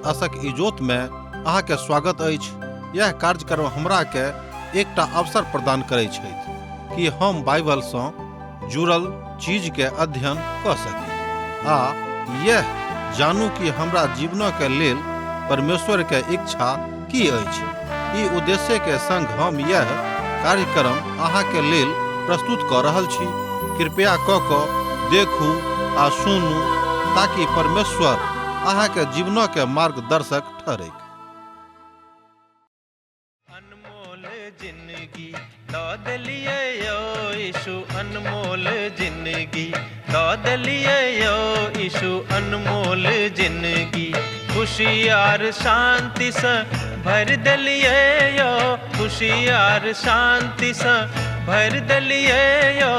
आशक इजोत में अहाँ के स्वागत अछि। यह कार्यक्रम हमरा के एकटा अवसर प्रदान करै छथि कि हम बाइबल सँ जुड़ल चीज के अध्ययन कऽ सकी आ यह जानू कि हमरा जीवन के लेल परमेश्वर के इच्छा की अछि। ई उद्देश्य के संग हम यह कार्यक्रम अहाँ के लेल प्रस्तुत कऽ रहल छी। कृपया कऽ कऽ देखू आ सुनू ताकि परमेश्वर अहाँ के जीवन के मार्गदर्शक ठहरैक। अनमोल जिंदगी दऽ देलियै यौ यीशु, अनमोल जिंदगी दऽ देलियै यौ यीशु, अनमोल जिंदगी खुशी आर शांतिसँ भरि देलियै यौ, खुशी आर शांतिसँ भरि देलियै यौ,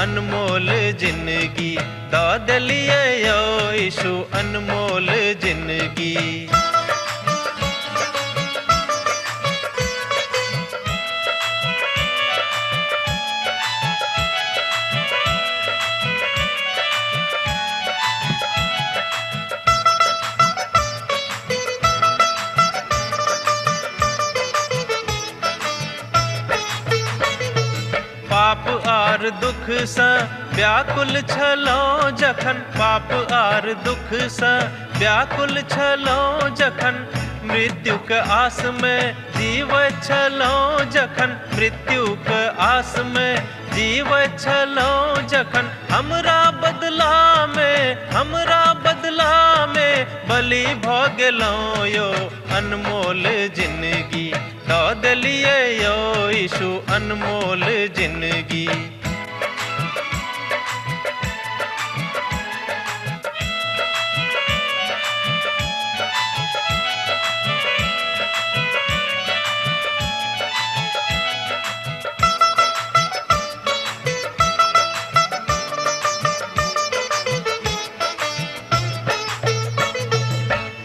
अनमोल जिंदगी दऽ देलियै यौ यीशु, अनमोल जिंदगी। पाप आर दुख सँ व्याकुल छलहुँ जखन, पाप आर दुख सँ व्याकुल छलहुँ जखन, मृत्युक आस में जीवैत छलहुँ जखन, मृत्युक आस में जीवैत छलहुँ जखन, हमरा बदला में, हमरा बदला में बलि भऽ गेलहुँ यौ, अनमोल जिंदगी दऽ देलियै यौ यीशु, अनमोल जिंदगी।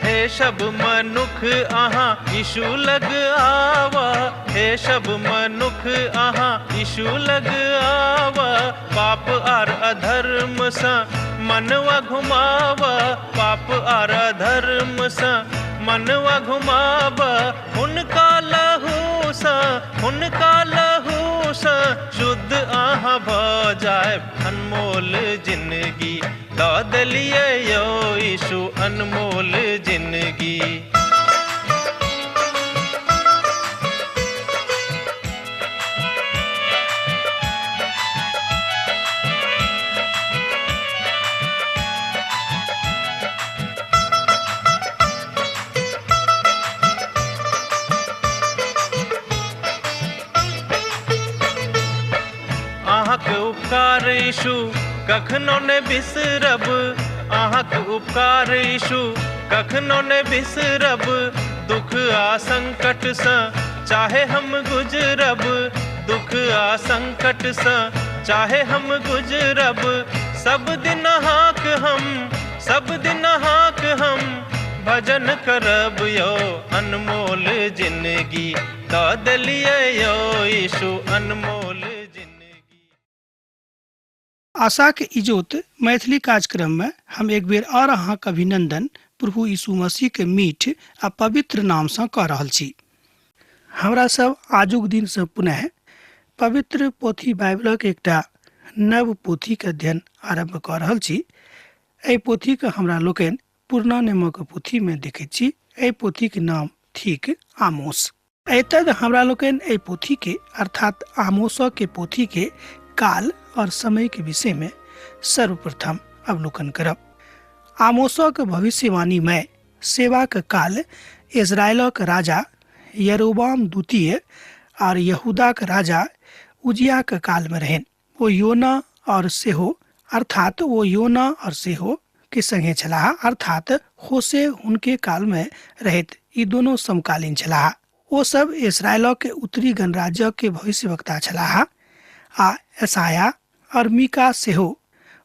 हे सब मनुख अहाँ यीशु लग आवा, हे सब मनुख अहाँ यीशु लग आवा, पाप आर अधर्म सँ मनवा घुमावा, पाप आर अधर्म सँ मनवा घुमावा, हुनका लहू सँ, हुनका लहू सँ शुद्ध अहाँ भऽ जायब, अनमोल जिंदगी दऽ देलियै यौ यीशु, अनमोल जिंदगी। अहाँक उपकार यीशु कखनो ने बिसरब, अहाँक उपकार यीशु कखनो ने बिसरब, दुख आ संकट सँ चाहे हम गुजरब, दुख आ संकट सँ चाहे हम गुजरब, सब दिन अहाँक हम, सब दिन अहाँक हम भजन करब यौ, अनमोल जिंदगी दऽ देलियै यौ यीशु, अनमोल जिंदगी। आशाक इजोत मैथिली कार्यक्रम में हम एक बेर और अहाँक अभिनंदन प्रभु यीशु मसीह के मीठ आ पवित्र नाम सँ कऽ रहल छी। हमरा सब आजुक दिन सँ पुनः पवित्र पोथी बाइबलक एकटा नव पोथीक अध्ययन आरम्भ कऽ रहल छी। एहि पोथीके हमरा लोकनि पुरना नियमक पोथीमे देखैत छी। एहि पोथीक नाम थिक आमोस। एतद हमरा लोकनि एहि पोथीके अर्थात आमोसके पोथीके काल और समय के विषय में सर्वप्रथम अवलोकन करब। आमोसक भविष्यवाणी में सेवाक काल इजरायलक राजा यरोबाम द्वितीय और यहूदाक राजा उजियाक काल में रहनि। ओ योना और सेहो अर्थात ओ योना और सेहो के संगे छलाह, अर्थात होसे हुनके काल में रहैत ई दोनों समकालीन छलाह। ओ सब इसराइल के उत्तरी गणराज्य के भविष्यवक्ता छलाह आ एसाया और मीका सेहो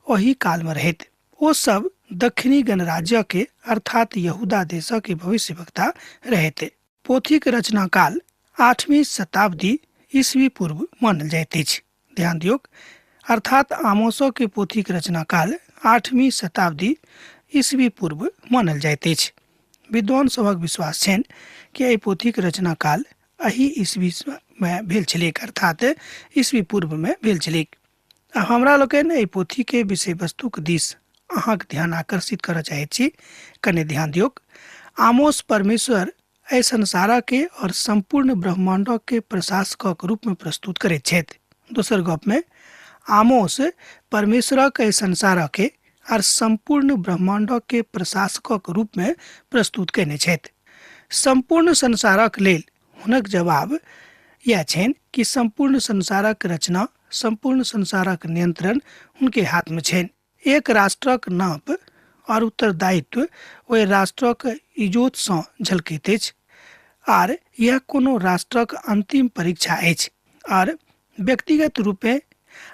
ओही काल में रहैत। ओ सब दक्षिणी गणराज्य के अर्थात यहूदा देश के भविष्यवक्ता रहैत। पोथीक रचना काल 8वीं शताब्दी ईस्वी पूर्व मानल जाइत अछि। ध्यान दियौक, अर्थात आमोसो के पोथीक रचना काल 8वीं शताब्दी ईस्वी पूर्व मानल जाइत अछि। विद्वान सभक विश्वास छनि कि एहि पोथीक रचना काल एहि ईस्वी मे भेल छलैक, अर्थात ईस्वी पूर्व मे भेल छलैक। आ हमरा लोकनि एहि पोथीके विषय वस्तुक दिस अहाँक ध्यान आकर्षित करऽ चाहैत छी। कने ध्यान दियौक। आमोस परमेश्वर एहि संसारके और सम्पूर्ण ब्रह्माण्डके प्रशासकक रूपमे प्रस्तुत करैत छथि। दोसर गपमे आमोस परमेश्वरक एहि संसारके आर सम्पूर्ण ब्रह्माण्डके प्रशासकक रूपमे प्रस्तुत कयने छथि। सम्पूर्ण संसारक लेल हुनक जवाब इएह छनि कि सम्पूर्ण संसारक रचना, सम्पूर्ण संसारक नियंत्रण हुनके हाथमे छनि। एक राष्ट्रक नाप और उत्तरदायित्व ओहि राष्ट्रक इजोतसँ झलकैत अछि आर यह कोनो राष्ट्रक अंतिम परीक्षा अछि। आर व्यक्तिगत रूपे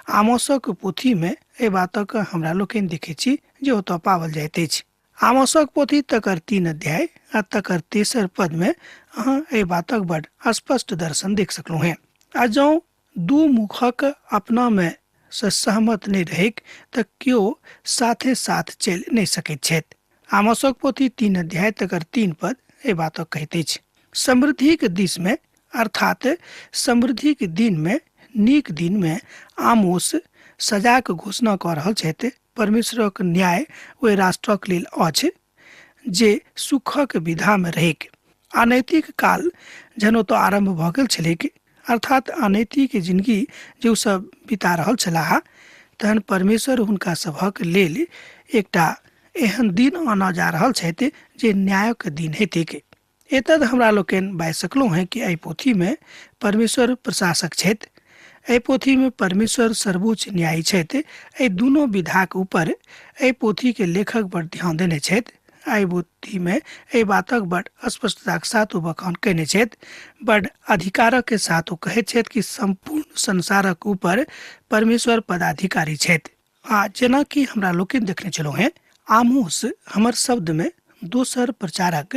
आमोसक पोथीमे एहि बातक हमरा लोकनि देखैत छी जे ओतऽ पाओल जाइत अछि। आमोसक पोथी तकर 3 अध्याय आ तकर 3 पदमे अहाँ एहि बातक बड स्पष्ट दर्शन देख सकलहुँ हेँ। आ जँ दू मुखक अपनामे से सहमत नहि रहैक तऽ केओ साथे साथ चलि नहि सकैत छथि। आमोसक पोथी 3 अध्याय तकर 3 पद एहि बातक कहैत अछि। समृद्धिक दिशमे अर्थात समृद्धिक दिनमे, नीक दिनमे आमोस सजाक घोषणा कऽ रहल छथि। परमेश्वरक न्याय ओहि राष्ट्रक लेल अछि जे सुखक विधामे रहैक। अनैतिक काल जहन ओतऽ आरम्भ भऽ गेल छलैक, अर्थात अनैतिक जिंदगी जे ओ सब बिता रहल छलाह, तहन परमेश्वर हुनका सभक लेल एकटा एहन दिन आनऽ जा रहल छथि जे न्यायक दिन हेतैक। एतद हमरा लोकनि बाजि सकलहुँ हेँ कि एहि पोथीमे परमेश्वर प्रशासक छथि, एहि पोथीमे परमेश्वर सर्वोच्च न्यायी छथि। एहि दुनू विधाक ऊपर एहि पोथीके लेखक बड़ ध्यान देने छथि। एहि पोथीमे एहि बातक बड़ स्पष्टताक साथ ओ बखान कयने छथि। बड़ अधिकारक साथ ओ कहैत छथि कि सम्पूर्ण संसारक ऊपर परमेश्वर पदाधिकारी छथि। आ जेनाकि हमरा लोकनि देखने छलहुँ हेँ, आमोस हमर शब्दमे दोसर प्रचारक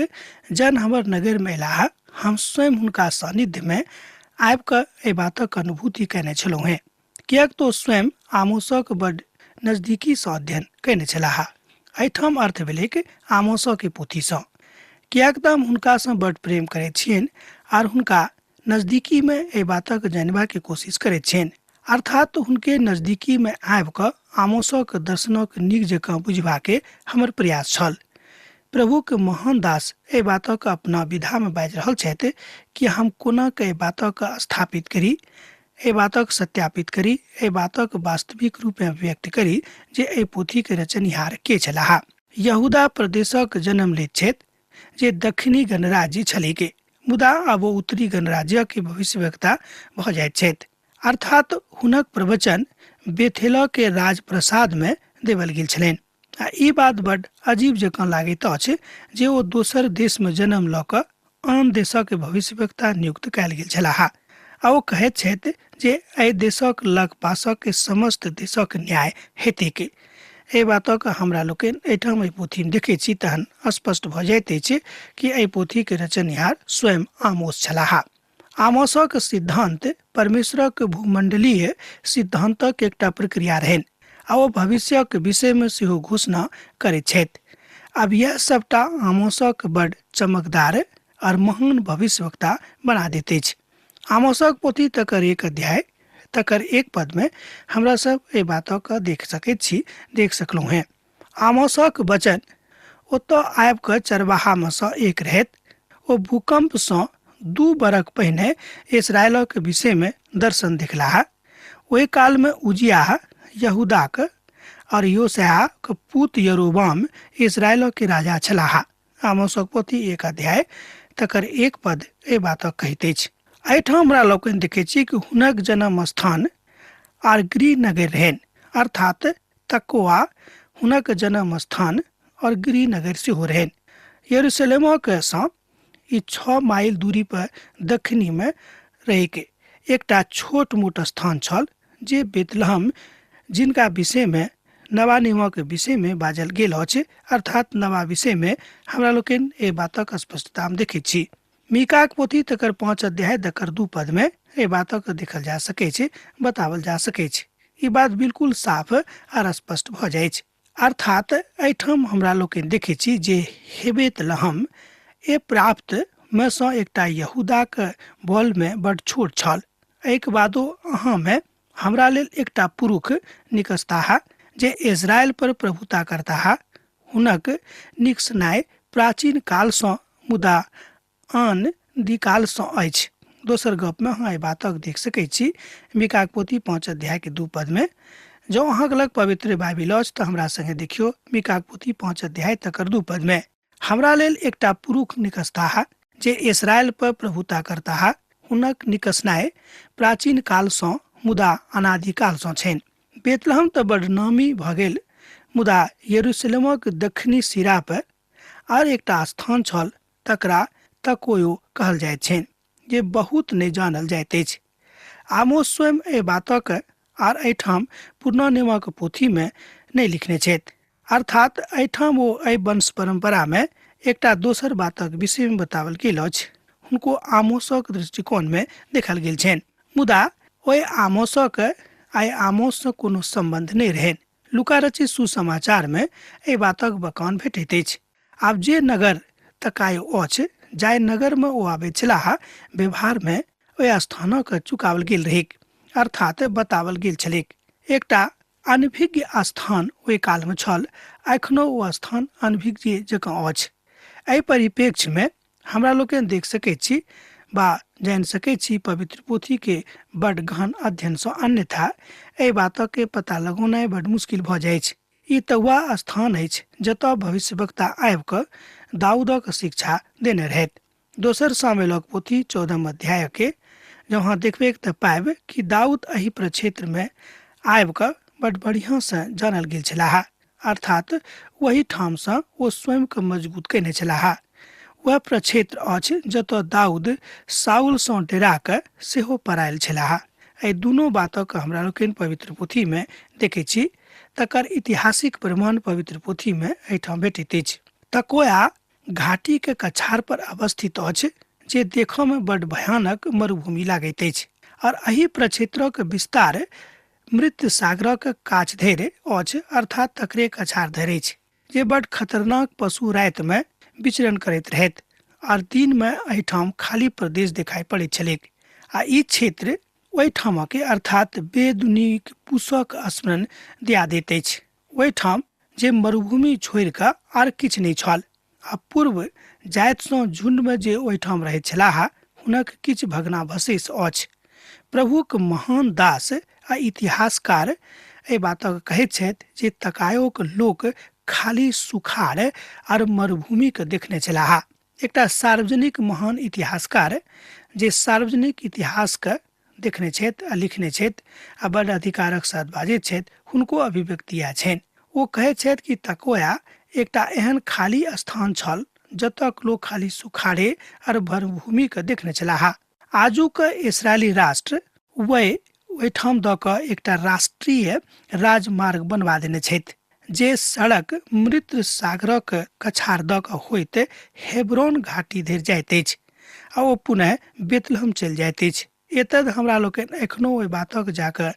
जन हमर नगरमे अयलाह, हम स्वयं हुनका सानिध्यमे आबि कऽ एहि बातक अनुभूति कयने छलहुँ हेँ, किएक तऽ ओ स्वयं आमोसक बड नजदीकीसँ अध्ययन कयने छलाह। एहिठाम अर्थ भेलैक आमोसक पोथीसँ, किएक तऽ हम हुनकासँ बड प्रेम करैत छियनि आर हुनका नजदीकीमे एहि बातक जानबाके कोशिश करैत छियनि। अर्थात हुनके नजदीकीमे आबि कऽ आमोसक दर्शनक नीक जकाँ बुझबाके हमर प्रयास छल। प्रभुक महान दास एहि बातक अपना विधामे बाजि रहल छथि कि हम कोना कऽ एहि बातक स्थापित करी, एहि बातक सत्यापित करी, एहि बातक वास्तविक रूपमे व्यक्त करी जे एहि पोथीके रचनिहार के छलाह। यहूदा प्रदेशक जन्म लैत छथि जे दक्षिणी गणराज्य छलैक, मुदा आब ओ उत्तरी गणराज्यके भविष्यवक्ता भऽ जाइत छथि। अर्थात हुनक प्रवचन बेथेलके राजप्रसादमे देवल गेल छलनि। आ ई बात बड अजीब जकाँ लागैत अछि जे ओ दोसर देशमे जन्म लऽ कऽ आन देशक भविष्यवक्ता नियुक्त कयल गेल छलाह। आ ओ कहैत छथि जे एहि देशक लगपासक समस्त देशक न्याय हेतैक। एहि बातक हमरा लोकनि एहिठाम एहि पोथीमे देखैत छी तहन स्पष्ट भऽ जाइत अछि कि एहि पोथीके रचनिहार स्वयं आमोस छलाह। आमोसक सिद्धांत परमेश्वरक भूमंडलीय सिद्धांतक एकटा प्रक्रिया रहनि आ ओ भविष्यक विषयमे सेहो घोषणा करैत छथि। आब यह सबटा आमोसक बड चमकदार और महान भविष्यवक्ता बना दैत अछि। आमोसक पोथी तकर 1 अध्याय तकर 1 पदमे हमरा सब एहि बातक देख सकैत छी, देख सकलहुँ हेँ। आमोसक वचन ओतऽ आबि कऽ चरवाहामे सँ एक रहैत। ओ भूकम्पसँ 2 बरख पहिने इसरायलक विषयमे दर्शन देखलाह। ओहि कालमे उजियाह यहूदाक और योशियाहक पुत यरोबाम इसरायलक राजा छलाह। आमोसक पोथी 1 अध्याय तकर 1 पद एहि बातक कहैत अछि। एहिठाम हमरा लोकनि देखैत छी कि हुनक जन्म स्थान आर गृह नगर रहनि, अर्थात तकोआ हुनक जन्म स्थान और गृह नगर सेहो रहनि। यरूशलेमक सँ ई 6 माइल दूरी पर दक्षिणी में रहैक एकटा छोट मोट स्थान छल जे बेतलहम, जिनका विषय में नवा नियमक विषय में बाजल गेल अछि, अर्थात नवा विषय में हमरा लोकनि एहि बातक स्पष्टता में देखैत छी। मीकाक पोथी तकर 5 अध्याय तकर 2 पद में एहि बातक देखल जा सकै छै, बतावल जा सकै छै। ई बात बिल्कुल साफ आर स्पष्ट भऽ जाइछ। अर्थात एहिठाम हमरा लोकनि देखै छी जे हेबेतलहम ए प्राप्त मे सँ एकटा यहूदाक बल मे बड छोट छल। एहिके बादो अहाँ मे हमरा लेल एकटा पुरुष निकसताह जे इज़राइल पर प्रभुता करताह। हुनक निकसनाइ प्राचीन कालसँ मुदा आन दिकालसँ अछि। दोसर गपमे अहाँ एहि बातक देख सकैत छी मीकाक पोथी 5 अध्याय के 2 पदमे। जँ अहाँके लग पवित्र बाइबिल अछि तऽ हमरा संगे देखियौ मीकाक पोथी 5 अध्याय तकर 2 पदमे। हमरा लेल एकटा पुरुष निकसताह जे इसराइल पर प्रभुता करताह। हुनक निकसनाइ प्राचीन कालसँ मुदा अनादिकालसँ छनि। बेतलहम तऽ बड नामी भऽ गेल, मुदा यरूशलेमक दक्षिणी सिरा पर आर एकटा स्थान छल तकरा तकोयो कहल जाइत छनि, जे बहुत नहि जानल जाइत अछि। आमोस स्वयं एहि बातक आर एहिठाम पुरना नियमक पोथीमे नहि लिखने छथि, अर्थात एहिठाम ओ एहि वंश परम्परामे एकटा दोसर बातक विषयमे बताओल गेल अछि। हुनको आमोसक दृष्टिकोणमे देखल गेल छनि, मुदा ओहि आमोसक आइ आमोससँ कोनो सम्बन्ध नहि रहनि। लुका रचित सुसमाचारमे एहि बातक बकान भेटैत अछि। आब जे नगर तकायो अछि, जाहि नगरमे ओ आबैत छलाह, व्यवहारमे ओहि स्थानक चुकाओल गेल रहैक, अर्थात बताओल गेल छलैक। एकटा अनभिज्ञ स्थान ओहि कालमे छल, एखनो ओ स्थान अनभिज्ञ जकाँ अछि। एहि परिप्रेक्ष्यमे हमरा लोकनि देख सकैत छी बा जानि सकैत छी पवित्र पोथीके बड गहन अध्ययनसँ, अन्यथा एहि बातके पता लगौनाइ बड मुश्किल भऽ जाइछ। ई तऽ वएह स्थान अछि जतऽ भविष्यवक्ता आबि कऽ दाऊदक शिक्षा देने रहथि। दोसर सामुएलक पोथी 14 अध्यायके जँ अहाँ देखबै तऽ पाबि कि दाऊद एहि प्रक्षेत्रमे आबि कऽ बड बढ़िआँसँ जानल गेल छलाह, अर्थात ओहि ठामसँ ओ स्वयंके मजबूत कयने छलाह। वएह प्रक्षेत्र अछि जतऽ दाऊद साउलसँ डेरा कऽ सेहो पड़ायल छलाह। एहि दुनू बातक हमरा लोकनि पवित्र पोथीमे देखै छी, तकर ऐतिहासिक प्रमाण पवित्र पोथीमे एहिठाम भेटैत अछि। तकोया घाटी के कछार पर अवस्थित अछि, जे देखऽ में बड भयानक मरुभूमि लागैत अछि और एहि प्रक्षेत्रक विस्तार मृत सागरक काछ धरि अछि, अर्थात तकरे कछार धरि अछि, जे बड खतरनाक पशु राति में विचरण करैत रहैत और दिन में एहिठाम खाली प्रदेश देखाइ पड़ैत छलैक। आ ई क्षेत्र ओहिठामके अर्थात बेदुनीक पुसक स्मरण दिया दैत अछि, ओहिठाम जे मरुभूमि छोड़ि कऽ आर किछु नहि छल। आ पूर्व जातिसँ झुण्डमे जे ओहिठाम रहैत छलाह हुनक किछु भग्नावशेष अछि। प्रभुक महान दास आ इतिहासकार एहि बातक कहैत छथि जे तकायोक लोक खाली सुखाड़ आर मरुभूमिके देखने छलाह। एकटा सार्वजनिक महान इतिहासकार जे सार्वजनिक इतिहासके देखने छथि आ लिखने छथि आ बड़ अधिकारक साथ बाजैत छथि, हुनको अभिव्यक्ति इएह छनि। ओ कहैत छथि कि तकोया एकटा एहन खाली स्थान छल जतऽ लोक खाली सुखाड़े आर मरुभूमिके देखने छलाह। आजुक इसराइली राष्ट्र वह ओहिठाम दऽ कऽ एकटा राष्ट्रीय राजमार्ग बनवा देने छथि, जे सड़क मृत सागरक कछार दऽ कऽ होइत हेब्रोन घाटी धरि जाइत अछि आ ओ पुनः बेतलहम चलि जाइत अछि। एतद हमरा लोकनि एखनो ओहि बातक जाकऽ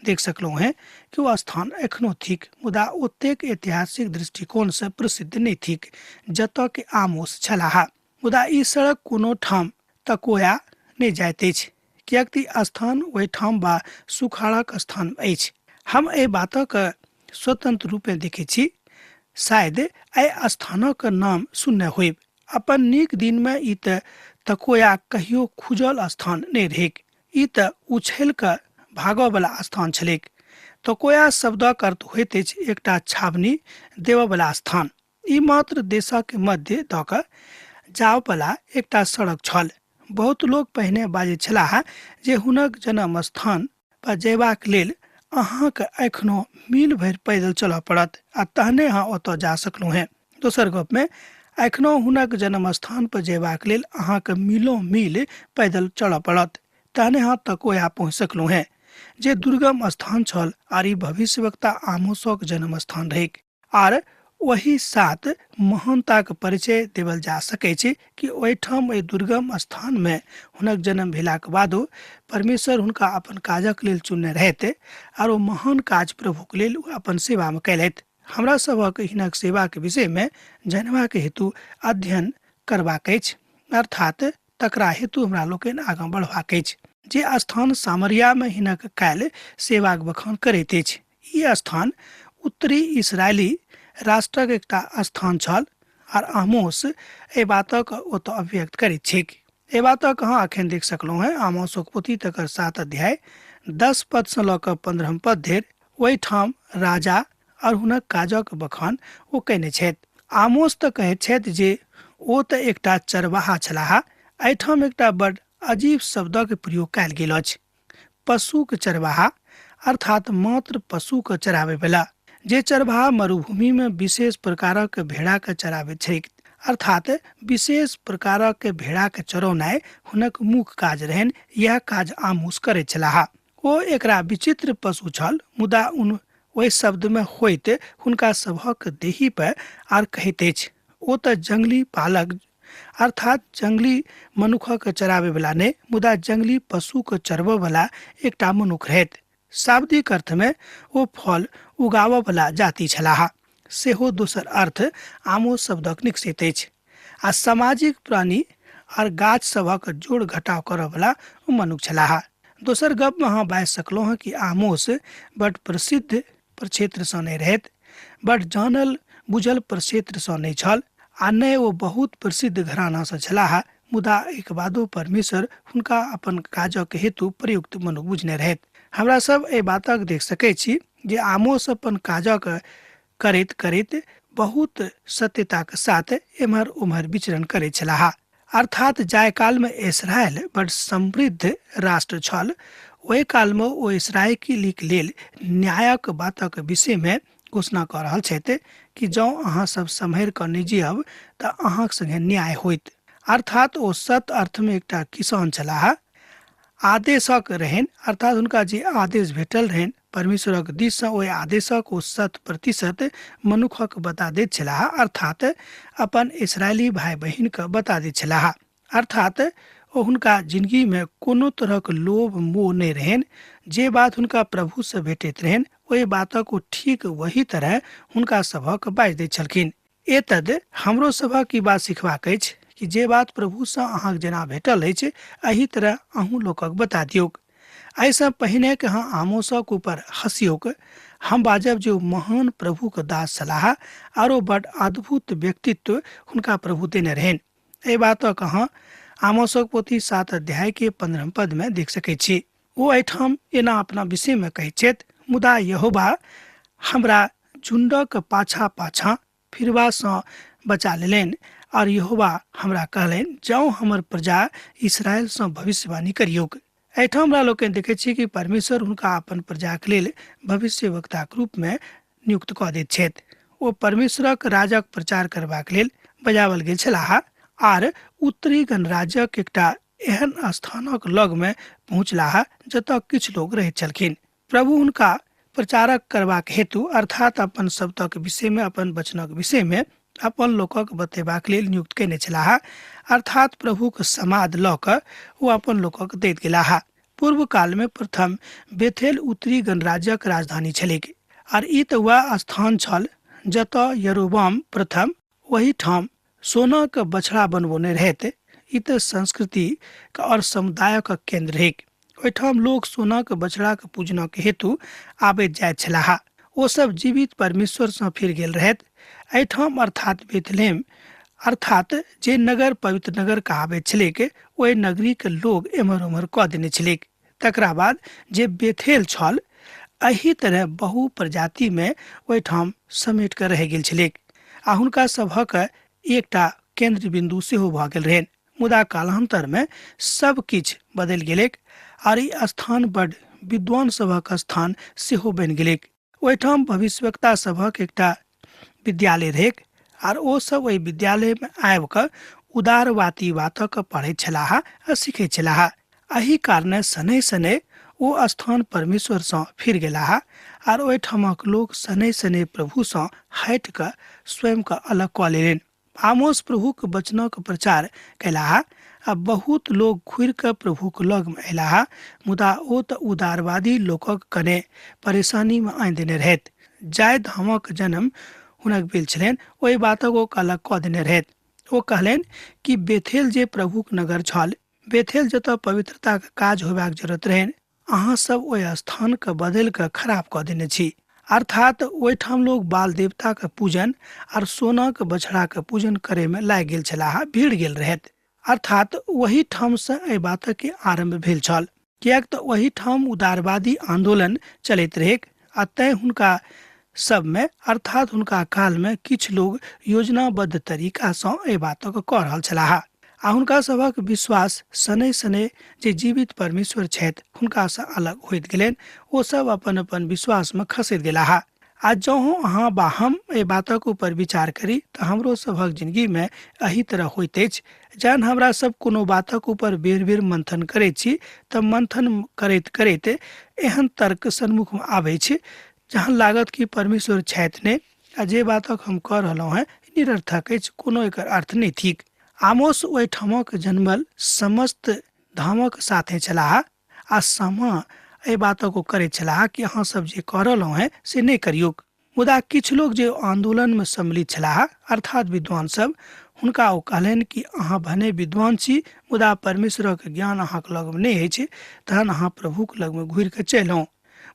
देख सकलहुँ हेँ कि ओ स्थान एखनो थिक, मुदा ओतेक ऐतिहासिक दृष्टिकोणसँ प्रसिद्ध नहि थिक जतऽ के आमोस छलाह। मुदा ई सड़क कोनो ठाम तकोया नहि जाइत अछि, किएक तऽ ई स्थान ओहिठाम बा सुखाड़क स्थान अछि। हम एहि बातक स्वतंत्र रूपेँ देखैत छी। शायद एहि स्थानक नाम सुनने होयब। अपन नीक दिनमे ई तऽ तकोया कहियो खुजल स्थान नहि रहैक, ई तऽ उछलि कऽ भागऽवला स्थान छलैक। तकोया शब्दक अर्थ होइत अछि एकटा छावनी देबऽवला स्थान। ई मात्र देशक मध्य दऽ कऽ जाबवला एकटा सड़क छल। बहुत लोक पहिने बाजैत छलाह जे हुनक जन्म स्थान पर जयबाक लेल अहाँके एखनो मील भरि पैदल चलऽ पड़त आ तहने अहाँ ओतऽ जा सकलहुँ हेँ। दोसर गपमे एखनो हुनक जन्म स्थान पर जयबाक लेल अहाँके मीलों मील पैदल चलऽ पड़त, तहने अहाँ तकोया पहुँच सकलहुँ हेँ, जे दुर्गम स्थान छल आर ई भविष्यवक्ता आमोसक जन्म स्थान रहैक। आर ओहि साथ महानताक परिचय देवल जा सकैत छै कि ओहिठाम एहि दुर्गम स्थानमे हुनक जन्म भेलाक बादो परमेश्वर हुनका अपन काजक लेल चुनने रहथि आर ओ महान काज प्रभुक लेल ओ अपन सेवामे कयलथि। हमरा सभक हिनक सेवाक विषयमे जानबाक हेतु अध्ययन करबाक अछि, अर्थात तकरा हेतु हमरा लोकनि आगाँ बढ़बाक अछि। जे स्थान सामरियामे हिनक कयल सेवाक बखान करैत अछि। ई स्थान उत्तरी इसराइली राष्ट्रक एकटा स्थान छल आर आमोस एहि बातक ओतऽ अभिव्यक्त करैत छैक। एहि बातक अहाँ अखन देख सकलहुँ हेँ आमोसक पोथी तकर 7 अध्याय 10 पदसँ लऽ कऽ 15 पद धरि। ओहिठाम राजा और हुनक काजक बखान ओ कयने छथि। आमोस तऽ कहैत छथि जे ओ तऽ एकटा चरवाहा छलाह। एहिठाम एकटा बड अजीब शब्दक प्रयोग कयल गेल अछि, पशुक चरवाहा, अर्थात मात्र पशुके चराबैवला। जे चरवाहा मरुभूमिमे विशेष प्रकारक भेड़ाके चराबैत छैक, अर्थात विशेष प्रकारक भेड़ाके चरौनाइ हुनक मुख्य काज रहनि। इएह काज आमोस करैत छलाह। ओ एकरा विचित्र पशु छल, मुदा उन ओहि शब्दमे होइत हुनका सभक देही पर आर कहैत अछि ओ तऽ जंगली पालक, अर्थात जंगली मनुखक चराबैवला नहि, मुदा जंगली पशुके चरबऽवला एकटा मनुख रहैत। शाब्दिक अर्थमे ओ फल उगाबऽवला जाति छलाह, सेहो दोसर अर्थ आमोस शब्दक निकसैत अछि। आ सामाजिक प्राणी आर गाछ सभक जोड़ घटाव करऽवला ओ मनुख छलाह। दोसर गपमे अहाँ बाजि सकलहुँ हँ कि आमोस बड प्रसिद्ध प्रक्षेत्रसँ नहि रहैत, बड जानल बुझल प्रक्षेत्रसँ नहि छल आ नहि ओ बहुत प्रसिद्ध घरानासँ छलाह, मुदा एक बादो परमेश्वर हुनका अपन काजक हेतु प्रयुक्त मनुख बुझने रहैत। हमरा सब एहि बातक देख सकै छी जे आमोस अपन काजक करैत करैत बहुत सत्यताक साथ एम्हर ओम्हर विचरण करैत छलाह। अर्थात जाहि कालमे इसराइल बड समृद्ध राष्ट्र छल, ओहि कालमे ओ इसराइलीक लेल न्यायक बातक विषयमे घोषणा कऽ रहल छथि कि जँ अहाँ सब सम्हरि कऽ नहि जियब तऽ अहाँक संगे न्याय होइत। अर्थात ओ सत अर्थमे एकटा किसान छलाह। आदेशक रहनि, अर्थात हुनका जे आदेश भेटल रहनि परमेश्वरक दिससँ, ओहि आदेशक ओ 100% मनुखक बता दैत छलाह, अर्थात अपन इसराइली भाय बहिनके बता दैत छलाह। अर्थात ओ हुनका जिंदगीमे कोनो तरहक लोभ मोह नहि रहनि। जे बात हुनका प्रभुसँ भेटैत रहनि ओहि बातक ओ ठीक वही तरह हुनका सभक बाजि दैत छलखिन। एतद हमरो सभक ई बात सिखबाक अछि कि जे बात प्रभुसँ अहाँक जेना भेटल अछि एहि तरह अहूँ लोकक बता दियौक। एहिसँ पहिने कि अहाँ आमोसक ऊपर हँसियौक, हम बाजब जे ओ महान प्रभुक दास छलाह आरो बड अद्भुत व्यक्तित्व हुनका प्रभु देने रहनि। एहि बातक अहाँ आमोसक पोथी 7 अध्याय के 15 पद में देख सकै छी। ओ एहिठाम एना अपना विषय में कहैत छथि, मुदा यहोवा हमरा झुंडक पाछा पाछा फिरबासँ बचा लेलनि और यहोवा हमरा कहलनि, जाउ हमर प्रजा इसराइलसँ भविष्यवाणी करियौक। एहिठाम हमरा लोकनि देखै छी कि परमेश्वर हुनका अपन प्रजाक लेल भविष्यवक्ताक रूपमे नियुक्त कऽ दैत छथि। ओ परमेश्वरक राजक प्रचार करबाक लेल बजाओल गेल छलाह आर उत्तरी गणराज्यक एकटा एहन स्थानक लगमे पहुँचलाह जतऽ किछु लोग रहैत छलखिन। प्रभु हुनका प्रचारक करबाक हेतु, अर्थात अपन शब्दक विषयमे, अपन वचनक विषयमे अपन लोकक बतेबाक लेल नियुक्त कयने छलाह। अर्थात प्रभुक समाद लऽ कऽ ओ अपन लोकक दैत गेलाह। पूर्व कालमे प्रथम बेथेल उत्तरी गणराज्यक राजधानी छलैक आर ई तऽ वएह स्थान छल जतऽ यरोबाम प्रथम ओहिठाम सोनाक बछड़ा बनबौने रहैत। ई तऽ संस्कृति और समुदायक केंद्र रहैक। ओहिठाम लोक सोनाक बछड़ाक पूजनक हेतु आबैत जाइत छलाह। ओ सब जीवित परमेश्वरसँ फिर गेल रहैत। एहिठाम अर्थात बेथलेहम, अर्थात जे नगर पवित्र नगर कहाबैत छलैक, ओहि नगरीक लोग एम्हर ओम्हर कऽ देने छलैक। तकरा बाद जे बेथेल छल, एहि तरह बहु प्रजातिमे ओहिठाम समेट कऽ रहि गेल छलैक आ हुनका सभक एकटा केंद्र बिंदु सेहो भऽ गेल रहनि। मुदा कालांतरमे सब किछु बदलि गेलैक आर ई स्थान बड विद्वान सभक स्थान सेहो बनि गेलैक। ओहिठाम भविष्यवक्ता सभक एकटा विद्यालय रहैक आर ओ सब ओहि विद्यालयमे आबि कऽ उदारवादी बातक पढ़ैत छलाह आ सीखैत छलाह। एहि कारणे शनैः शनैः ओ स्थान परमेश्वरसँ फिर गेलाह आर ओहिठामक लोक शनैः शनैः प्रभुसँ हटि कऽ स्वयंके अलग कऽ लेलनि। आमोस प्रभुक वचनक प्रचार कयलाह आ बहुत लोग घुरि कऽ प्रभुक लगमे अयलाह, मुदा ओ तऽ उदारवादी लोकक कने परेशानीमे आनि देने रहथि। जाहि धामक जन्म हुनक भेल छलनि ओहि बातक ओ अलग कऽ देने रहथि। ओ कहलनि कि बेथेल जे प्रभुक नगर छल, बेथेल जतऽ पवित्रताक काज होयबाक जरूरत रहनि, अहाँ सब ओहि स्थानके बदलि कऽ खराब कऽ देने छी। अर्थात ओहिठाम लोग बाल देवताके पूजन आर सोनाक बछड़ाके पूजन करैमे लागि गेल छलाह, भीड़ गेल रहथि। अर्थात ओही ठामसँ एहि बातके आरम्भ भेल छल, किएक तऽ ओही ठाम उदारवादी आन्दोलन चलैत रहैक आ तैँ हुनका सबमे अर्थात हुनका कालमे किछु लोग योजनाबद्ध तरीकासँ एहि बातक कऽ रहल छलाह आ हुनका सभक विश्वास शनै शनै जे जीवित परमेश्वर छथि हुनकासँ अलग होइत गेलनि। ओ सब अपन अपन विश्वासमे खसैत गेलाह। आ जँ अहाँ वा हम एहि बातक ऊपर विचार करी तऽ हमरो सभक जिंदगीमे एहि तरह होइत अछि। जहन हमरा सब कोनो बातक ऊपर बेर बेर मंथन करैत छी तऽ मंथन करैत करैत एहन तर्क सन्मुखमे आबै छै जहन लागत कि परमेश्वर छथि नहि आ जे बातक हम कऽ रहलहुँ हेँ निरर्थक अछि, कोनो एकर अर्थ नहि थिक। आमोस ओहिठामक जन्मल समस्त धामक साथे छलाह आ समा एहि बातक ओ करैत छलाह कि अहाँ सब जे कऽ रहलहुँ हेँ से नहि करियौक। मुदा किछु लोक जे आन्दोलनमे सम्मिलित छलाह अर्थात विद्वान सब, हुनका ओ कहलनि कि अहाँ भने विद्वान छी मुदा परमेश्वरक ज्ञान अहाँक लगमे नहि अछि, तहन अहाँ प्रभुक लगमे घुरि कऽ चलि आउ।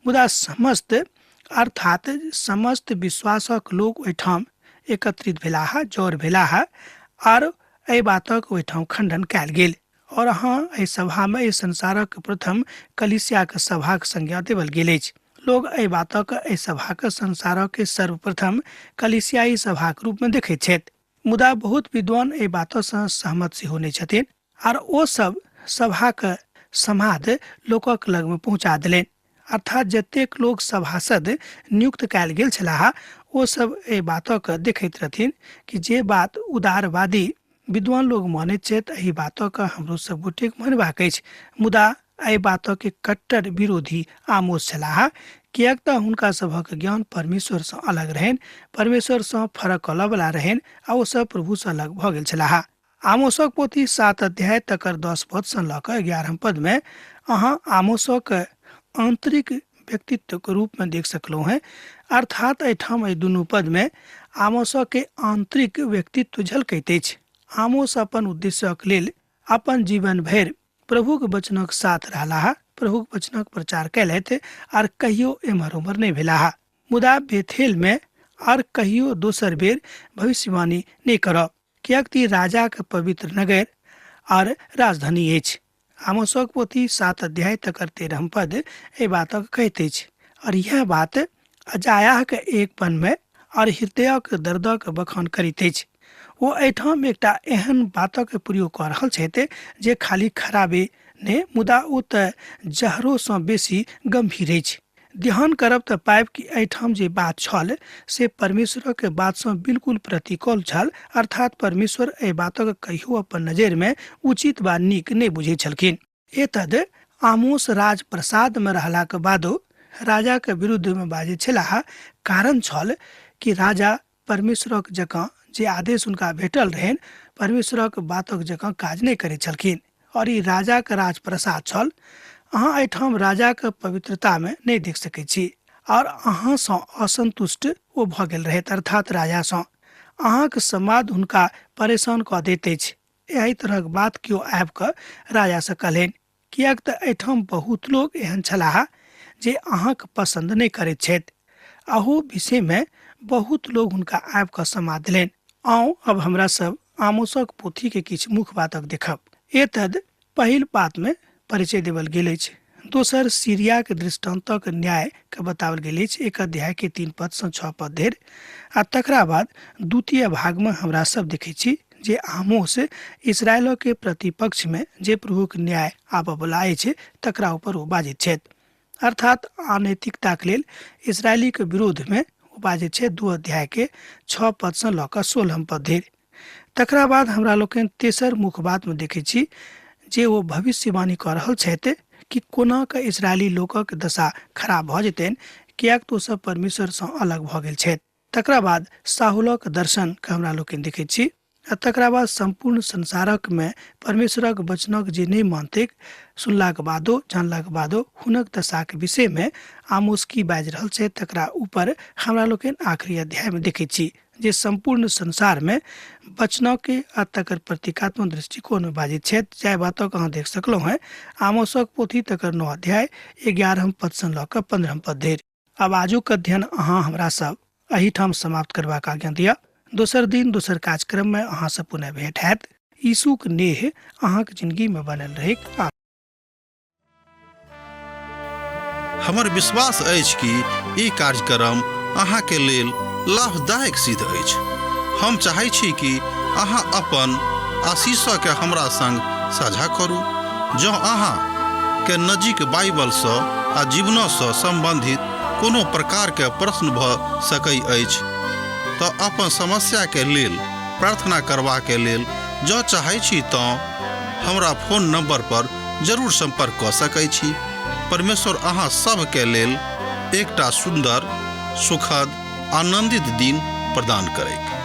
मुदा समस्त अर्थात समस्त विश्वासक लोक ओहिठाम एकत्रित भेलाह, जर भेलाह आर एहि बातक ओहिठाम खंडन कयल गेल। और अहाँ एहि सभामे एहि संसारक प्रथम कलीसियाक सभाक संज्ञा देवल गेल अछि। लोग एहि बातक एहि सभाक संसारक सर्वप्रथम कलीसियाई सभाक रूपमे देखैत छथि। मुदा बहुत विद्वान एहि बातसँ सहमत सेहो नहि छथिन आर ओ सब सभाक समाद लोकक लगमे पहुँचा देलनि। अर्थात जतेक लोक सभासद नियुक्त कयल गेल छलाह ओ सब एहि बातक देखैत रहथिन कि जे बात उदारवादी विद्वान लोग मानैत छथि एहि बातक हमरो सब गोटेक मानबाक अछि। मुदा एहि बातक कट्टर विरोधी आमोस छलाह, किएक तऽ हुनका सभक ज्ञान परमेश्वरसँ अलग रहनि, परमेश्वरसँ फरक कलऽवला रहनि आ ओ सब प्रभुसँ अलग भऽ गेल छलाह। आमोसक पोथी 7 अध्याय तकर 10 पदसँ लऽ कऽ 11 पदमे अहाँ आमोसक आंतरिक व्यक्तित्वक रूपमे देख सकलहुँ हेँ। अर्थात एहिठाम एहि दुनू पदमे आमोसक आंतरिक व्यक्तित्व झलकैत अछि। आमोस अपन उद्देश्यक लेल अपन जीवन भरि प्रभुक वचनक साथ रहलाह, प्रभुक वचनक प्रचार कयलथि आर कहियो एम्हर ओम्हर नहि भेलाह। मुदा बेथेलमे आर कहियो दोसर बेर भविष्यवाणी नहि करब, किएक तऽ राजाक पवित्र नगर आर राजधानी अछि। आमोसक पोथी 7 अध्याय तकर 13 पद एहि बातक कहैत अछि। और यह बात अजायाहक एक पनमे और हृदयक दर्दक बखान करैत अछि। ओ एहिठाम एकटा एहन बातक प्रयोग कऽ रहल छथि जे खाली खराबे नहि मुदा ओ तऽ जहरोसँ बेसी गम्भीर अछि। ध्यान करब तऽ पाबि कि एहिठाम जे बात छल से परमेश्वरक बातसँ बिल्कुल प्रतिकूल छल। अर्थात परमेश्वर एहि बातक कहियो अपन नजरिमे उचित वा नीक नहि बुझैत छलखिन। एतद आमोस राजप्रसादमे रहलाक बादो राजाक विरुद्धमे बाजैत छलाह। कारण छल कि राजा परमेश्वरक जकाँ जे आदेश हुनका भेटल रहनि परमेश्वरक बातक जकाँ काज नहि करैत छलखिन और ई राजाक राजप्रसाद छल। अहाँ एहिठाम राजाक पवित्रतामे नहि देख सकैत छी और अहाँसँ असंतुष्ट ओ भऽ गेल रहथि, अर्थात राजासँ। अहाँक समाद हुनका परेशान कऽ दैत अछि। एहि तरहक बात केओ आबि कऽ राजासँ कहलनि, किएक तऽ एहिठाम बहुत लोक एहन छलाह जे अहाँक पसन्द नहि करैत छथि। अहू विषयमे बहुत लोग हुनका आबि कऽ समाद देलनि। आउ अब हमरा सब आमोसक पोथीके किछु मुख्य बातक देखब। एतद पहिल बातमे परिचय देवल गेल अछि। दोसर सीरियाक दृष्टान्तक न्याय के बताओल गेल अछि 1 अध्याय के 3 पद सँ 6 पद धरि। आ तकरा बाद द्वितीय भागमे हमरा सब देखै छी जे आमोस इसराइलके प्रतिपक्षमे जे प्रभुक न्याय आबऽवला अछि तकरा ऊपर ओ बाजैत छथि। अर्थात अनैतिकताक लेल इसराइलीके विरोधमे ओ बाजैत छथि 2 अध्याय के 6 पद सँ लऽ कऽ 16 पद धरि। तकरा बाद हमरा लोकनि तेसर मुख्य बातमे देखै छी जे ओ भविष्यवाणी कऽ रहल छथि कि कोना कऽ इसराइली लोकक दशा खराब भऽ जेतनि, किएक तऽ ओ सब परमेश्वरसँ अलग भऽ गेल छथि। तकरा बाद साहुलक दर्शनके हमरा लोकनि देखै छी आ तकरा बाद सम्पूर्ण संसारक मे परमेश्वरक वचनक जे नहि मानतैक सुनलाक बादो जानलाक बादो हुनक दशाक विषयमे आमोस की बाजि रहल छै तकरा ऊपर हमरा लोकनि आखिरी अध्यायमे देखै छी। जे सम्पूर्ण संसारमे वचनके आ तकर प्रतीकात्मक दृष्टिकोणमे बाजैत छथि। जाहि बातक अहाँ देख सकलहुँ हेँ आमोसक पोथी तकर 9 अध्याय 11 पदसँ लऽ कऽ 15 पद धरि। आब आजुक अध्ययन अहाँ हमरा सब एहिठाम समाप्त करबाक आज्ञा दिअ। दोसर दिन दोसर कार्यक्रममे अहाँसँ पुनः भेंट हैत। यीशुक नेह अहाँक जिंदगीमे बनल रहैक। आ हमर विश्वास अछि कि ई कार्यक्रम अहाँके लेल लाभदायक सिद्ध अछि। हम चाहै छी कि अहाँ अपन आशीषके हमरा संग साझा करू। जँ अहाँ के नजीक बाइबलसँ आ जीवनसँ सम्बन्धित कोनो प्रकारके प्रश्न भऽ सकै अछि तऽ अपन समस्याके लेल प्रार्थना करबाके लेल जँ चाहै छी तँ हमरा फोन नंबर पर जरूर संपर्क कऽ सकै छी। परमेश्वर अहाँ सभके लेल एकटा सुन्दर, सुखद, आनंदित दिन प्रदान करैक।